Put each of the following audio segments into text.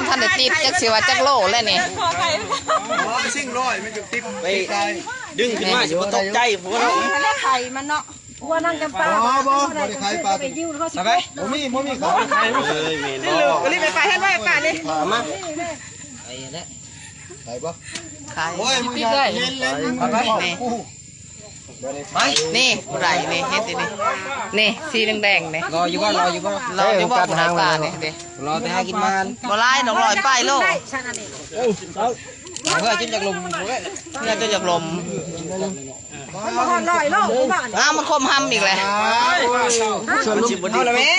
ທັນໄດ້ຕິດ ຈັກຊິວ່າຈັກໂລແລ້ວນີ້. ອໍ ຊິງຮ້ອຍ ມັນຈະຕິດໄປ ດຶງຂຶ້ນມາຊິບໍ່ຕົກໃຈ ພວກເຮົາ. ໄຂ່ມັນເນາະ ບໍ່ ນາງຈຳປາ ບໍ່ ບໍ່ ບໍ່ໄດ້ຂາຍປາ ໄປ ບໍ່ມີ ບໍ່ມີຂາຍ. ເອີຍ ແມ່ນບໍ່? ນີ້ລູກ ນີ້ໄປ ໄປເຮັດໄວ້ປານີ້ ມາ ໄປແລ້ວ ຂາຍບໍ່? ຂາຍ ໂອ້ຍ ມັນ ຕິດເລີຍ ເຫັນແລ້ວ ນີ້ ນີ້ ຜູ້ໃດນີ້ ເຮັດຢູ່ນີ້ ນີ້ ສີແດງໆນີ້ ລໍຢູ່ບໍ່? ລໍຢູ່ບໍ່? ລໍຢູ່ບໍ່? ຜູ້ໃດປານີ້ເດ້ ລໍແຕ່ຫາກິນມານ ບໍ່ຫຼາຍດອກ ຮ້ອຍປາຍໂລ. ເພື່ອຈົນຢາກລົມ ເພື່ອຈົນຢາກລົມ ມັນບໍ່ຮອດຮ້ອຍໂລ ອ້າວ ມັນຄົມຫຳອີກແລ້ວ. ມັນຊິບໍ່ດີ ເອົາລະແມ່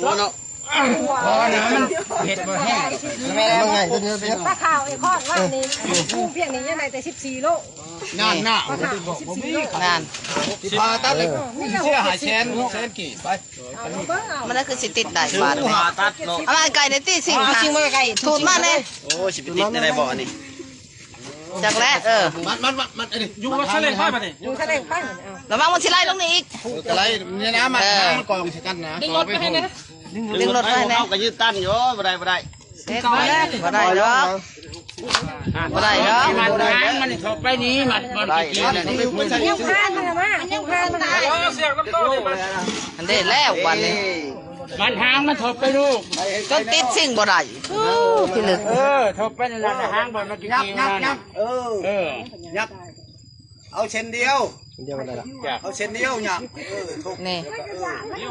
ເນາະ ເຮັດບໍ່ແຫ້ງ ແມ່ນບໍ່? ປາຂາວນີ້ຄອດວ່ານີ້ ຜູ້ພຽງນີ້ຍັງໄດ້ແຕ່ສິບສີ່ໂລ. ນັ້ນນະ ປາຂາວສິບສີ່ໂລ ນັ້ນ ຊິຜ່າຕັດ ເສຍຫ້າແສນ ແສນກີບໄປ. ມັນຄືຊິຕິດໄດ້ບາດນີ້ ຜ່າຕັດເນາະ ເອົາມາໃກ້ໄດ້ຕິ ຊິງ ເອົາ ຫາ ຊິງມາໃກ້ ຂູດມາແດ່. ໂອ້ຍ ຊິໄປຕິດໄດ້ບໍ່ອັນນີ້? ຈັກແຫຼະ ເອີ ມັນ ມັນ ມັນ ອັນນີ້ ຢູ່ ມັນສະເລັງໄປບັດນີ້ ຢູ່ສະເລັງໄປ ລະວັງມັນຊິໄຫຼລົງນີ້ອີກ. ເອີ ກະໄຫຼນີ້ນະ ມັນ ເອີ ມັນກອງໃສ່ກັນນະ ດຶງລົດໄປໃຫ້ແດ່ ດຶງລົດໄປໃຫ້ແດ່. ເຮົາກໍຢືນຕັນຢູ່ ບໍ່ໄດ້ ບໍ່ໄດ້ ເຮັດບໍ່ໄດ້ ບໍ່ໄດ້ດອກ ບໍ່ໄດ້ດອກ. ມັນຫາງມັນຖອບໄປນີ້ ມັນ ມັນ ມັນ ຍັງຜ່ານມັນມາ ຍັງຜ່ານມັນມາ ອັນເດ້ແລ້ວບັດນີ້ ມັນຫາງມັນຖອບໄປລູກ ຈົນຕິດຊິງບໍ່ໄດ້. ໂອ້ ພິລຶກ ເອີ ຖອບໄປນັ້ນລະ ຫາງບໍ່ ມັນກິນ ຍັບ ຍັບ ຍັບ ເອີ ເອີ ຍັບ ເອົາເສັ້ນດຽວ ເສັ້ນດຽວບໍ່ໄດ້ລະ ເອົາເສັ້ນດຽວຍັບ ເອີ ຖອບ ນີ້ ເອີ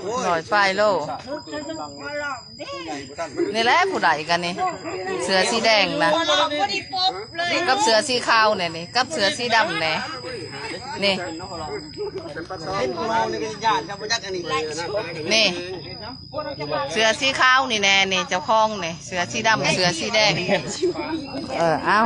ໂອ້ຍ ຮ້ອຍປາຍໂລ ນີ້ແຫຼະຜູ້ໃດກັນນີ້ ເສື້ອສີແດງນະ ກັບເສື້ອສີຂາວແດ່ນີ້ ກັບເສື້ອສີດຳແດ່ ນີ້ ນີ້ ເສື້ອສີຂາວນີ້ແດ່ນີ້ ເຈົ້າຂອງນີ້ ເສື້ອສີດຳ ເສື້ອສີແດງ ເອີ ເອົາ.